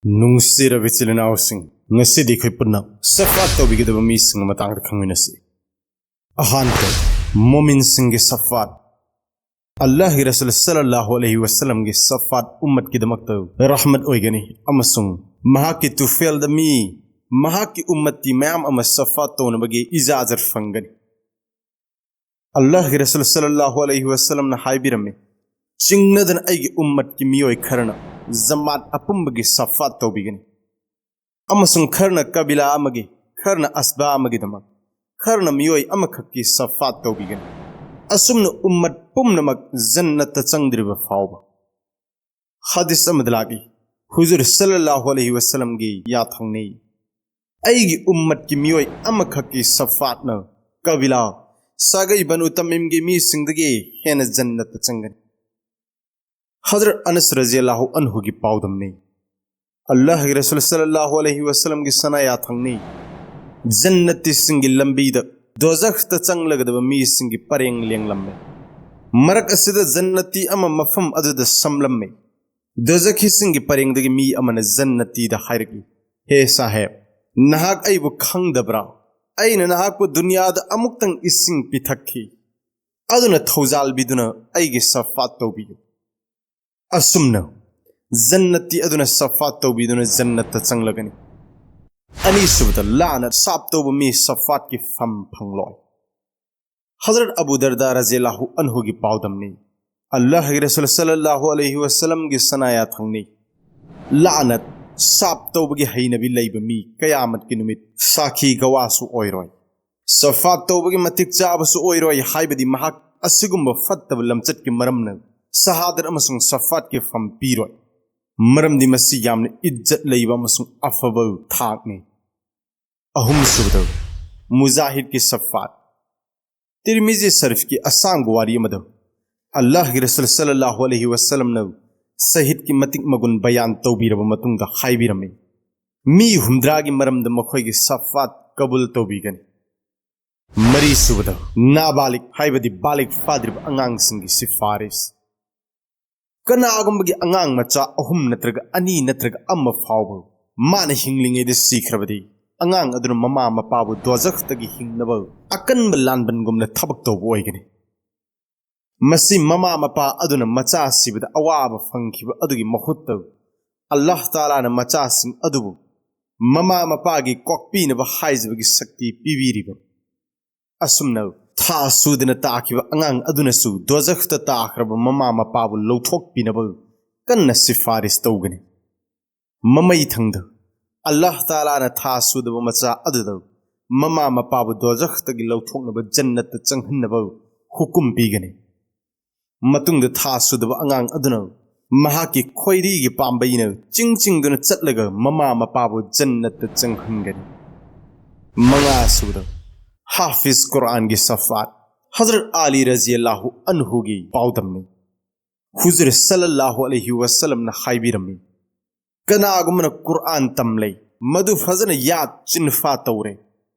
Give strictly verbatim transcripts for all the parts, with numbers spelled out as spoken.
ꯅꯨꯡꯁꯤꯔꯕ ꯏꯆꯤꯜ ꯏꯅꯥꯎꯁꯤꯡ, ꯉꯁꯤꯗꯤ ꯑꯩꯈꯣꯏ ꯄꯨꯟꯅ ꯁꯐꯥꯠ ꯇꯧꯕꯤꯒꯗꯕ ꯃꯤꯁꯤꯡꯒꯤ ꯃꯇꯥꯡꯗ ꯈꯪꯃꯤꯟꯅꯁꯤ꯫ ꯑꯍꯥꯟꯕ, ꯃꯣꯃꯤꯟꯁꯤꯡꯒꯤ ꯁꯐꯥꯠ꯫ ꯑꯜꯂꯥꯍꯒꯤ ꯔꯁꯨꯜ ꯁꯜꯂꯜꯂꯥꯍꯨ ꯑꯂꯩꯍꯤ ꯋꯁꯜꯂꯝꯒꯤ ꯁꯐꯥꯠ ꯎꯝꯃꯠꯀꯤꯗꯃꯛꯇ ꯔꯍꯃꯠ ꯑꯣꯏꯒꯅꯤ, ꯑꯃꯁꯨꯡ ꯃꯍꯥꯛꯀꯤ ꯇꯨꯐꯦꯜꯗ ꯃꯤ, ꯃꯍꯥꯛꯀꯤ ꯎꯝꯃꯠꯇꯤ ꯃꯌꯥꯝ ꯑꯃ ꯁꯐꯥꯠ ꯇꯧꯅꯕꯒꯤ ꯏꯖꯥꯖꯠ ꯐꯪꯒꯅꯤ꯫ ꯑꯜꯂꯥꯍꯒꯤ ꯔꯁꯨꯜ ꯁꯜꯂꯜꯂꯥꯍꯨ ꯑꯂꯩꯍꯤ ꯋꯁꯜꯂꯝꯅ ꯍꯥꯏꯕꯤꯔꯝꯃꯤ, "ꯆꯤꯡꯅꯗꯅ ꯑꯩꯒꯤ ꯎꯝꯃꯠꯀꯤ ꯃꯤꯑꯣꯏ ꯈꯔꯅ ꯖꯃꯥꯠ ꯑꯄꯨꯝꯕꯒꯤ ꯁꯐꯥꯠ ꯇꯧꯕꯤꯒꯅꯤ, ꯑꯃꯁꯨꯡ ꯈꯔꯅ ꯀꯕꯤꯂꯥ ꯑꯃꯒꯤ, ꯈꯔꯅ ꯑꯁꯕꯥ ꯑꯃꯒꯤꯗꯃꯛ, ꯈꯔꯅ ꯃꯤꯑꯣꯏ ꯑꯃꯈꯛꯀꯤ ꯁꯐꯥꯠ ꯇꯧꯕꯤꯒꯅꯤ꯫ ꯑꯁꯨꯝꯅ ꯎꯝꯃꯠ ꯄꯨꯝꯅꯃꯛ ꯖꯟꯅꯠꯇ ꯆꯪꯗ꯭ꯔꯤꯕ ꯐꯥꯎꯕ"꯫ ꯍꯗꯤꯁ ꯑꯃꯗ ꯂꯥꯛꯏ, ꯍꯨꯖꯨꯔ ꯁꯜꯂꯜꯂꯥꯍꯨ ꯑꯂꯩꯍꯤ ꯋꯁꯜꯂꯝꯒꯤ ꯌꯥꯊꯪꯅꯤ, "ꯑꯩꯒꯤ ꯎꯝꯃꯠꯀꯤ ꯃꯤꯑꯣꯏ ꯑꯃꯈꯛꯀꯤ ꯁꯐꯥꯠꯅ ꯀꯕꯤꯂꯥ, ꯁꯥꯒꯩ ꯕꯅꯨ ꯇꯃꯤꯝꯒꯤ ꯃꯤꯁꯤꯡꯗꯒꯤ ꯍꯦꯟꯅ ꯖꯟꯅꯠꯇ ꯆꯪꯒꯅꯤ"꯫ ꯍꯖꯔꯠ ꯑꯅꯁ ꯔꯖꯤꯌꯜꯂꯥꯍꯨ ꯑꯟꯍꯨꯒꯤ ꯄꯥꯎꯗꯝꯅꯤ, ꯑꯜꯂꯥꯍꯒꯤ ꯔꯁꯨꯜ ꯁꯜꯂꯜꯂꯥꯍꯨ ꯑꯂꯩꯍꯤ ꯋꯁꯜꯂꯝꯒꯤ ꯁꯅꯥ ꯌꯥꯊꯪꯅꯤ, "ꯖꯟꯅꯇꯤꯁꯤꯡꯒꯤ ꯂꯝꯕꯤꯗ ꯗꯣꯖꯈꯇ ꯆꯪꯂꯒꯗꯕ ꯃꯤꯁꯤꯡꯒꯤ ꯄꯔꯦꯡ ꯂꯦꯡꯂꯝꯃꯦ꯫ ꯃꯔꯛ ꯑꯁꯤꯗ ꯖꯟꯅꯇꯤ ꯑꯃ ꯃꯐꯝ ꯑꯗꯨꯗ ꯁꯝꯂꯝꯃꯤ꯫ ꯗꯣꯖꯈꯤꯁꯤꯡꯒꯤ ꯄꯔꯦꯡꯗꯒꯤ ꯃꯤ ꯑꯃꯅ ꯖꯟꯅꯇꯤꯗ ꯍꯥꯏꯔꯛꯏ, 'ꯍꯦ ꯁꯥꯍꯦꯕ, ꯅꯍꯥꯛ ꯑꯩꯕꯨ ꯈꯪꯗꯕ꯭ꯔꯥ? ꯑꯩꯅ ꯅꯍꯥꯛꯄꯨ ꯗꯨꯅꯤꯌꯥꯗ ꯑꯃꯨꯛꯇꯪ ꯏꯁꯤꯡ ꯄꯤꯊꯛꯈꯤ꯫ ꯑꯗꯨꯅ ꯊꯧꯖꯥꯜꯕꯤꯗꯨꯅ ꯑꯩꯒꯤ ꯁꯐꯥꯠ ꯇꯧꯕꯤꯌꯨ.'" ꯑꯁꯨꯝꯅ ꯖꯟꯅꯇꯤ ꯑꯗꯨꯅ ꯁꯐꯥꯠ ꯇꯧꯕꯤꯗꯨꯅ ꯖꯟꯅꯠꯇ ꯆꯪꯂꯒꯅꯤ꯫ ꯑꯅꯤꯁꯨꯕꯗ, ꯂꯥꯅꯠ ꯁꯥꯞ ꯇꯧꯕ ꯃꯤ ꯁꯐꯥꯠꯀꯤ ꯐꯝ ꯐꯪꯂꯣꯏ꯫ ꯍꯖꯔꯠ ꯑꯕꯨ ꯗꯔꯗꯥ ꯔꯖꯤꯌꯜꯂꯥꯍꯨ ꯑꯟꯍꯨꯒꯤ ꯄꯥꯎꯗꯝꯅꯤ, ꯑꯜꯂꯥꯍꯒꯤ ꯔꯁꯨꯜ ꯁꯜꯂꯜꯂꯥꯍꯨ ꯑꯂꯩꯍꯤ ꯋꯁꯜꯂꯝꯒꯤ ꯁꯅꯥ ꯌꯥꯊꯪꯅꯤ, "ꯂꯥꯅꯠ ꯁꯥꯞ ꯇꯧꯕꯒꯤ ꯍꯩꯅꯕꯤ ꯂꯩꯕ ꯃꯤ ꯀꯌꯥꯃꯠꯀꯤ ꯅꯨꯃꯤꯠ ꯁꯥꯈꯤ ꯒꯋꯥꯁꯨ ꯑꯣꯏꯔꯣꯏ, ꯁꯐꯥꯠ ꯇꯧꯕꯒꯤ ꯃꯇꯤꯛ ꯆꯥꯕꯁꯨ ꯑꯣꯏꯔꯣꯏ, ꯍꯥꯏꯕꯗꯤ ꯃꯍꯥꯛ ꯑꯁꯤꯒꯨꯝꯕ ꯐꯠꯇꯕ ꯂꯝꯆꯠꯀꯤ ꯃꯔꯝꯅ ꯁꯍꯥꯗꯠ ꯑꯃꯁꯨꯡ ꯁꯐꯥꯠꯀꯤ ꯐꯝ ꯄꯤꯔꯣꯏ, ꯃꯔꯝꯗꯤ ꯃꯁꯤ ꯌꯥꯝꯅ ꯏꯖꯠ ꯂꯩꯕ ꯑꯃꯁꯨꯡ ꯑꯐꯕ ꯊꯥꯛꯅꯤ"꯫ ꯑꯍꯨꯝꯁꯨꯕꯗ, ꯃꯨꯖꯥꯍꯤꯗꯀꯤ ꯁꯐꯥꯠ꯫ ꯇꯤꯔꯃꯤꯖꯤ ꯁꯔꯤꯐꯀꯤ ꯑꯁꯥꯡꯕ ꯋꯥꯔꯤ ꯑꯃꯗ ꯑꯜꯂꯥꯍꯒꯤ ꯔꯁꯨꯜ ꯁꯜꯂꯜꯂꯥꯍꯨ ꯑꯂꯩꯍꯤ ꯋꯁꯜꯂꯝꯅ ꯁꯍꯤꯗꯀꯤ ꯃꯇꯤꯛ ꯃꯒꯨꯟ ꯕꯌꯥꯟ ꯇꯧꯕꯤꯔꯕ ꯃꯇꯨꯡꯗ ꯍꯥꯏꯕꯤꯔꯝꯃꯤ, "ꯃꯤ ꯍꯨꯝꯗ꯭ꯔꯥꯒꯤ ꯃꯔꯝꯗ ꯃꯈꯣꯏꯒꯤ ꯁꯐꯥꯠ ꯀꯕꯨꯜ ꯇꯧꯕꯤꯒꯅꯤ"꯫ ꯃꯔꯤꯁꯨꯕꯗ, ꯅꯥꯕꯥꯂꯤꯛ ꯍꯥꯏꯕꯗꯤ ꯕꯥꯂꯤꯛ ꯐꯥꯗ꯭ꯔꯤꯕ ꯑꯉꯥꯡꯁꯤꯡꯒꯤ ꯁꯤꯐꯥꯔꯤꯁ꯫ ꯀꯅꯥꯒꯨꯝꯕꯒꯤ ꯑꯉꯥꯡ ꯃꯆꯥ ꯑꯍꯨꯝ ꯅꯠꯇ꯭ꯔꯒ ꯑꯅꯤ ꯅꯠꯇ꯭ꯔꯒ ꯑꯃ ꯐꯥꯎꯕ ꯃꯥꯅ ꯍꯤꯡꯂꯤꯉꯩꯗ ꯁꯤꯈ꯭ꯔꯕꯗꯤ, ꯑꯉꯥꯡ ꯑꯗꯨꯅ ꯃꯃꯥ ꯃꯄꯥꯕꯨ ꯗꯣꯖꯈꯇꯒꯤ ꯍꯤꯡꯅꯕ ꯑꯀꯟꯕ ꯂꯥꯟꯕꯟꯒꯨꯝꯅ ꯊꯕꯛ ꯇꯧꯕ ꯑꯣꯏꯒꯅꯤ꯫ ꯃꯁꯤ ꯃꯃꯥ ꯃꯄꯥ ꯑꯗꯨꯅ ꯃꯆꯥ ꯁꯤꯕꯗ ꯑꯋꯥꯕ ꯐꯪꯈꯤꯕ ꯑꯗꯨꯒꯤ ꯃꯍꯨꯠꯇ, ꯑꯜꯂꯥꯍ ꯇꯥꯂꯥꯅ ꯃꯆꯥꯁꯤꯡ ꯑꯗꯨꯕꯨ ꯃꯃꯥ ꯃꯄꯥꯒꯤ ꯀꯣꯛꯄꯤꯅꯕ ꯍꯥꯏꯖꯕꯒꯤ ꯁꯛꯇꯤ ꯄꯤꯕꯤꯔꯤꯕꯅꯤ꯫ ꯑꯁꯨꯝꯅ ꯊꯥ ꯁꯨꯗꯅ ꯇꯥꯈꯤꯕ ꯑꯉꯥꯡ ꯑꯗꯨꯅꯁꯨ ꯗꯣꯖꯈꯇ ꯇꯥꯈ꯭ꯔꯕ ꯃꯃꯥ ꯃꯄꯥꯕꯨ ꯂꯧꯊꯣꯛꯄꯤꯅꯕ ꯀꯟꯅ ꯁꯤꯐꯥꯔꯤꯁ ꯇꯧꯒꯅꯤ꯫ ꯃꯃꯩ ꯊꯪꯗ, ꯑꯜꯂꯥꯍ ꯇꯥꯂꯥꯅ ꯊꯥ ꯁꯨꯗꯕ ꯃꯆꯥ ꯑꯗꯨꯗ ꯃꯃꯥ ꯃꯄꯥꯕꯨ ꯗꯣꯖꯈꯇꯒꯤ ꯂꯧꯊꯣꯛꯅꯕ ꯖꯟꯅꯠꯇ ꯆꯪꯍꯟꯅꯕ ꯍꯨꯀꯨꯝ ꯄꯤꯒꯅꯤ꯫ ꯃꯇꯨꯡꯗ ꯊꯥ ꯁꯨꯗꯕ ꯑꯉꯥꯡ ꯑꯗꯨꯅ ꯃꯍꯥꯛꯀꯤ ꯈꯣꯏꯔꯤꯒꯤ ꯄꯥꯝꯕꯩꯅ ꯆꯤꯡ ꯆꯤꯡꯗꯨꯅ ꯆꯠꯂꯒ ꯃꯃꯥ ꯃꯄꯥꯕꯨ ꯖꯟꯅꯠꯇ ꯆꯪꯍꯟꯒꯅꯤ꯫ ꯃꯉꯥ ꯁꯨꯕꯗ, ꯍꯥꯐꯤꯖ ꯀꯨꯔꯥꯟꯒꯤ ꯁꯐꯥꯠ꯫ ꯍꯖꯔꯠ ꯑꯂꯤ ꯔꯖꯤꯌꯜꯂꯥꯍꯨ ꯑꯟꯍꯨꯒꯤ ꯄꯥꯎꯗꯝꯅꯤ꯫ ꯍꯨꯖꯨꯔ ꯁꯜꯂꯜꯂꯥꯍꯨ ꯑꯂꯩꯍꯤ ꯋꯁꯜꯂꯝꯅ ꯍꯥꯏꯕꯤꯔꯝꯃꯤ, ꯀꯅꯥꯒꯨꯝꯕꯅ ꯀꯨꯔꯥꯟ ꯇꯝꯂꯦ, ꯃꯗꯨ ꯐꯖꯅ ꯌꯥꯠ ꯆꯤꯟꯐꯥ ꯇꯧꯔꯦ,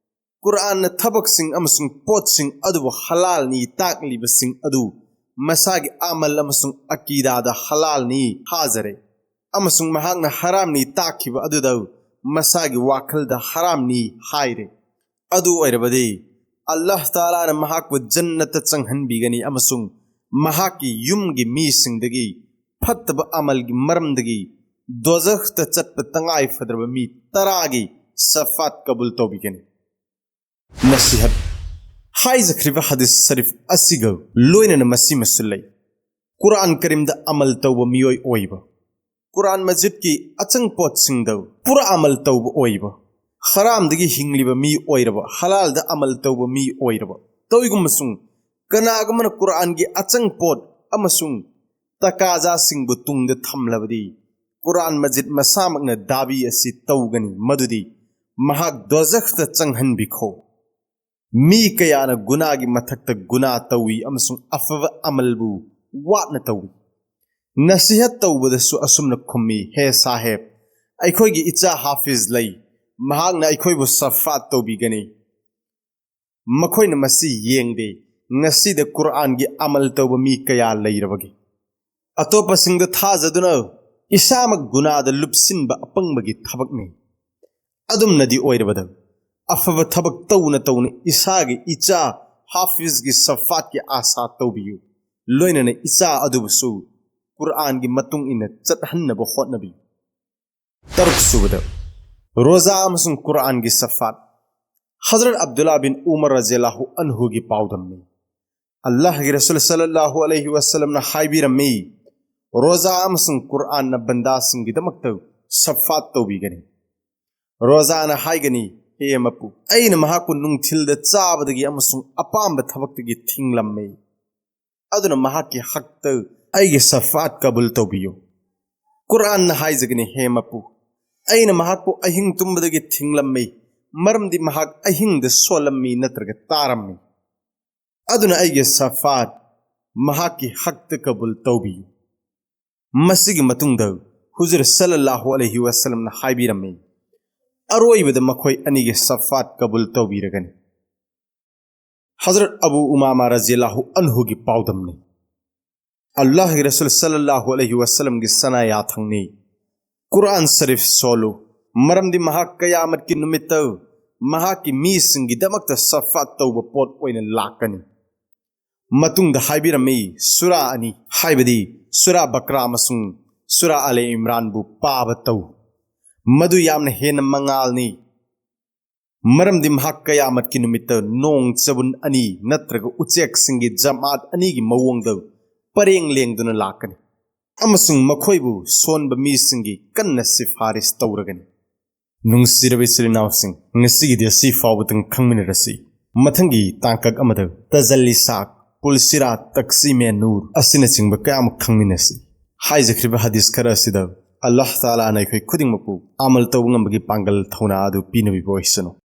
ꯀꯨꯔꯥꯟꯅ ꯊꯕꯛꯁꯤꯡ ꯑꯃꯁꯨꯡ ꯄꯣꯠꯁꯤꯡ ꯑꯗꯨꯕꯨ ꯍꯂꯥꯜꯅꯤ ꯇꯥꯛꯂꯤꯕꯁꯤꯡ ꯑꯗꯨ ꯃꯁꯥꯒꯤ ꯑꯃꯜ ꯑꯃꯁꯨꯡ ꯑꯀꯤꯗꯥꯗ ꯍꯂꯥꯜꯅꯤ ꯊꯥꯖꯔꯦ, ꯑꯃꯁꯨꯡ ꯃꯍꯥꯛꯅ ꯍꯔꯥꯝꯅꯤ ꯇꯥꯛꯈꯤꯕ ꯑꯗꯨꯗ ꯃꯁꯥꯒꯤ ꯋꯥꯈꯜꯗ ꯍꯔꯥꯝꯅꯤ ꯍꯥꯏꯔꯦ꯫ ꯑꯗꯨ ꯑꯣꯏꯔꯕꯗꯤ, ꯑꯜꯂꯥꯍ ꯇꯥꯂꯥꯅ ꯃꯍꯥꯛꯄꯨ ꯖꯟꯅꯠꯇ ꯆꯪꯍꯟꯕꯤꯒꯅꯤ ꯑꯃꯁꯨꯡ ꯃꯍꯥꯛꯀꯤ ꯌꯨꯝꯒꯤ ꯃꯤꯁꯤꯡꯗꯒꯤ ꯐꯠꯇꯕ ꯑꯃꯜꯒꯤ ꯃꯔꯝꯗꯒꯤ ꯗꯣꯖꯈꯇ ꯆꯠꯄ ꯇꯉꯥꯏ ꯐꯗ꯭ꯔꯕ ꯃꯤ ꯇꯔꯥꯒꯤ ꯁꯐꯥꯠ ꯀꯕꯨꯜ ꯇꯧꯕꯤꯒꯅꯤ꯫ ꯅꯁꯤꯍꯠ꯫ ꯍꯥꯏꯖꯈ꯭ꯔꯤꯕ ꯍꯗꯤꯁ ꯁꯔꯤꯐ ꯑꯁꯤꯒ ꯂꯣꯏꯅꯅ ꯃꯁꯤꯃꯁꯨ ꯂꯩ: ꯀꯨꯔꯥꯟ ꯀꯔꯤꯝꯗ ꯑꯃꯜ ꯇꯧꯕ ꯃꯤꯑꯣꯏ ꯑꯣꯏꯕ, ꯀꯨꯔꯥꯟ ꯃꯖꯤꯗꯀꯤ ꯑꯆꯪ ꯄꯣꯠꯁꯤꯡꯗ ꯄꯨꯔꯥ ꯑꯃꯜ ꯇꯧꯕ ꯑꯣꯏꯕ, ꯍꯔꯥꯝꯗꯒꯤ ꯍꯤꯡꯂꯤꯕ ꯃꯤ ꯑꯣꯏꯔꯕ, ꯍꯂꯥꯜꯗ ꯑꯃꯜ ꯇꯧꯕ ꯃꯤ ꯑꯣꯏꯔꯕ꯫ ꯇꯧꯏꯒꯨꯝꯕꯁꯨꯡ ꯀꯅꯥꯒꯨꯝꯕꯅ ꯀꯨꯔꯥꯟꯒꯤ ꯑꯆꯪ ꯄꯣꯠ ꯑꯃꯁꯨꯡ ꯇꯀꯥꯖꯥꯁꯤꯡꯕꯨ ꯇꯨꯡꯗ ꯊꯝꯂꯕꯗꯤ, ꯀꯨꯔꯥꯟ ꯃꯖꯤꯗ ꯃꯁꯥꯃꯛꯅ ꯗꯥꯕꯤ ꯑꯁꯤ ꯇꯧꯒꯅꯤ, ꯃꯗꯨꯗꯤ ꯃꯍꯥꯛ ꯗꯣꯖꯈꯇ ꯆꯪꯍꯟꯕꯤꯈꯣ꯫ ꯃꯤ ꯀꯌꯥꯅ ꯒꯨꯅꯥꯒꯤ ꯃꯊꯛꯇ ꯒꯨꯅꯥ ꯇꯧꯏ ꯑꯃꯁꯨꯡ ꯑꯐꯕ ꯑꯃꯜꯕꯨ ꯋꯥꯠꯅ ꯇꯧꯏ꯫ ꯅꯁꯤꯍꯠ ꯇꯧꯕꯗꯁꯨ ꯑꯁꯨꯝꯅ ꯈꯨꯝꯃꯤ, ꯍꯦ ꯁꯥꯍꯦꯕ, ꯑꯩꯈꯣꯏꯒꯤ ꯏꯆꯥ ꯍꯥꯐꯤꯖ ꯂꯩ, ꯃꯍꯥꯛꯅ ꯑꯩꯈꯣꯏꯕꯨ ꯁꯐꯥꯠ ꯇꯧꯕꯤꯒꯅꯤ꯫ ꯃꯈꯣꯏꯅ ꯃꯁꯤ ꯌꯦꯡꯗꯦ, ꯉꯁꯤꯗ ꯀꯨꯔꯥꯟꯒꯤ ꯑꯃꯜ ꯇꯧꯕ ꯃꯤ ꯀꯌꯥ ꯂꯩꯔꯕꯒꯦ? ꯑꯇꯣꯞꯄꯁꯤꯡꯗ ꯊꯥꯖꯗꯨꯅ ꯏꯁꯥꯃꯛ ꯒꯨꯅꯥꯗ ꯂꯨꯞꯁꯤꯟꯕ ꯑꯄꯪꯕꯒꯤ ꯊꯕꯛꯅꯤ꯫ ꯑꯗꯨꯝꯅꯗꯤ ꯑꯣꯏꯔꯕꯗ, ꯑꯐꯕ ꯊꯕꯛ ꯇꯧꯅ ꯇꯧꯅ ꯏꯁꯥꯒꯤ ꯏꯆꯥ ꯍꯥꯐꯤꯖꯒꯤ ꯁꯐꯥꯠꯀꯤ ꯑꯥꯁꯥ ꯇꯧꯕꯤꯌꯨ꯫ ꯂꯣꯏꯅꯅ ꯏꯆꯥ ꯑꯗꯨꯕꯨꯁꯨ ꯀꯨꯔꯑꯥꯟꯒꯤ ꯃꯇꯨꯡ ꯏꯟꯅ ꯆꯠꯍꯟꯅꯕ ꯍꯣꯠꯅꯕꯤꯌꯨ꯫ ꯇꯔꯨꯛꯁꯨꯕꯗ, ꯔꯣꯖꯥ ꯑꯃꯁꯨꯡ ꯀꯨꯔꯑꯥꯟꯒꯤ ꯁꯐꯥꯠ꯫ ꯍꯖꯔꯠ ꯑꯕꯗꯨꯜꯂꯥ ꯕꯤꯟ ꯎꯃꯔ ꯔꯖꯤꯌꯜꯂꯥꯍꯨ ꯑꯟꯍꯨꯒꯤ ꯄꯥꯎꯗꯝꯅꯤ꯫ ꯑꯜꯂꯥꯍꯒꯤ ꯔꯁꯨꯜ ꯁꯜꯂꯜꯂꯥꯍꯨ ꯑꯂꯩꯍꯤ ꯋꯥꯁꯜꯂꯝꯅ ꯍꯥꯏꯕꯤꯔꯝꯃꯤ, "ꯔꯣꯖꯥ ꯑꯃꯁꯨꯡ ꯀꯨꯔꯑꯥꯟꯅ ꯕꯟꯗꯥꯁꯤꯡꯒꯤꯗꯃꯛꯇ ꯁꯐꯥꯠ ꯇꯧꯕꯤꯒꯅꯤ"꯫ ꯔꯣꯖꯥꯅ ꯍꯥꯏꯒꯅꯤ, "ꯍꯦ ꯃꯄꯨ, ꯑꯩꯅ ꯃꯍꯥꯛꯄꯨ ꯅꯨꯡꯊꯤꯜꯗ ꯆꯥꯕꯗꯒꯤ ꯑꯃꯁꯨꯡ ꯑꯄꯥꯝꯕ ꯊꯕꯛꯇꯒꯤ ꯊꯤꯡꯂꯝꯃꯤ, ꯑꯗꯨꯅ ꯃꯍꯥꯛꯀꯤ ꯍꯛꯇ ꯑꯩꯒꯤ ꯁꯐꯥꯠ ꯀꯕꯨꯜ ꯇꯧꯕꯤꯌꯨ"꯫ ꯀꯨꯔꯑꯥꯟꯅ ꯍꯥꯏꯖꯒꯅꯤ, "ꯍꯦ ꯃꯄꯨ, ꯑꯩꯅ ꯃꯍꯥꯛꯄꯨ ꯑꯍꯤꯡ ꯇꯨꯝꯕꯗꯒꯤ ꯊꯤꯡꯂꯝꯃꯤ, ꯃꯔꯝꯗꯤ ꯃꯍꯥꯛ ꯑꯍꯤꯡꯗ ꯁꯣꯜꯂꯝꯃꯤ ꯅꯠꯇ꯭ꯔꯒ ꯇꯥꯔꯝꯃꯤ, ꯑꯗꯨꯅ ꯑꯩꯒꯤ ꯁꯐꯥꯠ ꯃꯍꯥꯛꯀꯤ ꯍꯛꯇ ꯀꯕꯨꯜ ꯇꯧꯕꯤꯌꯨ"꯫ ꯃꯁꯤꯒꯤ ꯃꯇꯨꯡꯗ ꯍꯨꯖꯨꯔ ꯁꯜꯂꯜꯂꯥꯍꯨ ꯑꯂꯩꯍꯤ ꯋꯥꯁꯜꯂꯝꯅ ꯍꯥꯏꯕꯤꯔꯝꯃꯤ, "ꯑꯔꯣꯏꯕꯗ ꯃꯈꯣꯏ ꯑꯅꯤꯒꯤ ꯁꯐꯥꯠ ꯀꯕꯨꯜ ꯇꯧꯕꯤꯔꯒꯅꯤ"꯫ ꯍꯖꯔꯠ ꯑꯕꯨ ꯎꯃꯥꯃꯥ ꯔꯖꯤꯌꯜꯂꯥꯍꯨ ꯑꯟꯍꯨꯒꯤ ꯄꯥꯎꯗꯝꯅꯤ꯫ ꯑꯜꯂꯥꯍꯒꯤ ꯔꯁꯨꯜ ꯁꯜꯂꯜꯂꯥꯍꯨ ꯑꯂꯩꯍꯤ ꯋꯥꯁꯜꯂꯝꯒꯤ ꯁꯅꯥ ꯌꯥꯊꯪꯅꯤ, "ꯀꯨꯔꯑꯥꯟ ꯁꯔꯤꯐ ꯁꯣꯜꯂꯨ, ꯃꯔꯝꯗꯤ ꯃꯍꯥꯛ ꯀꯌꯥꯃꯠꯀꯤ ꯅꯨꯃꯤꯠꯇ ꯃꯍꯥꯛꯀꯤ ꯃꯤꯁꯤꯡꯒꯤꯗꯃꯛꯇ ꯁꯐꯥꯠ ꯇꯧꯕ ꯄꯣꯠ ꯑꯣꯏꯅ ꯂꯥꯛꯀꯅꯤ"꯫ ꯃꯇꯨꯡꯗ ꯍꯥꯏꯕꯤꯔꯝꯃꯤ, ꯁꯨꯔꯥ ꯑꯅꯤ, ꯍꯥꯏꯕꯗꯤ ꯁꯨꯔꯥ ꯕꯀ꯭ꯔꯥ ꯑꯃꯁꯨꯡ ꯁꯨꯔꯥ ꯑꯂꯦ ꯏꯝꯔꯥꯟꯕꯨ ꯄꯥꯕ ꯇꯧ꯫ ꯃꯗꯨ ꯌꯥꯝꯅ ꯍꯦꯟꯅ ꯃꯉꯥꯜꯅꯤ, ꯃꯔꯝꯗꯤ ꯃꯍꯥꯛ ꯀꯌꯥꯃꯠꯀꯤ ꯅꯨꯃꯤꯠꯇ ꯅꯣꯡ ꯆꯕꯨꯟ ꯑꯅꯤ ꯅꯠꯇ꯭ꯔꯒ ꯎꯆꯦꯛꯁꯤꯡꯒꯤ ꯖꯃꯥꯠ ꯑꯅꯤꯒꯤ ꯃꯑꯣꯡꯗ ꯄꯔꯦꯡ ꯂꯦꯡꯗꯨꯅ ꯂꯥꯛꯀꯅꯤ ꯑꯃꯁꯨꯡ ꯃꯈꯣꯏꯕꯨ ꯁꯣꯟꯕ ꯃꯤꯁꯤꯡꯒꯤ ꯀꯟꯅ ꯁꯤꯐꯥꯔꯤꯁ ꯇꯧꯔꯒꯅꯤ꯫ ꯅꯨꯡꯁꯤꯔꯕ ꯏꯆꯤꯜ ꯏꯅꯥꯎꯁꯤꯡ, ꯉꯁꯤꯒꯤꯗꯤ ꯑꯁꯤ ꯐꯥꯎꯕꯗꯪ ꯈꯪꯃꯤꯟꯅꯔꯁꯤ꯫ ꯃꯊꯪꯒꯤ ꯇꯥꯡꯀꯛ ꯑꯃꯗ ꯇꯖꯜꯂꯤ ꯁꯥꯛ, ꯄꯨꯜꯁꯤꯔꯥ, ꯇꯛꯁꯤꯃꯦ ꯅꯨꯔ ꯑꯁꯤꯅꯆꯤꯡꯕ ꯀꯌꯥ ꯑꯃ ꯈꯪꯃꯤꯟꯅꯁꯤ꯫ ꯍꯥꯏꯖꯈ꯭ꯔꯤꯕ ꯍꯗꯤꯁ ꯈꯔ ꯑꯁꯤꯗ ꯑꯜꯂꯥꯍ ꯇꯥꯂꯥꯅ ꯑꯩꯈꯣꯏ ꯈꯨꯗꯤꯡꯃꯛꯄꯨ ꯑꯃꯜ ꯇꯧꯕ ꯉꯝꯕꯒꯤ ꯄꯥꯡꯒꯜ ꯊꯧꯅꯥ ꯑꯗꯨ ꯄꯤꯅꯕꯤꯕ ꯑꯣꯏꯁꯅꯨ꯫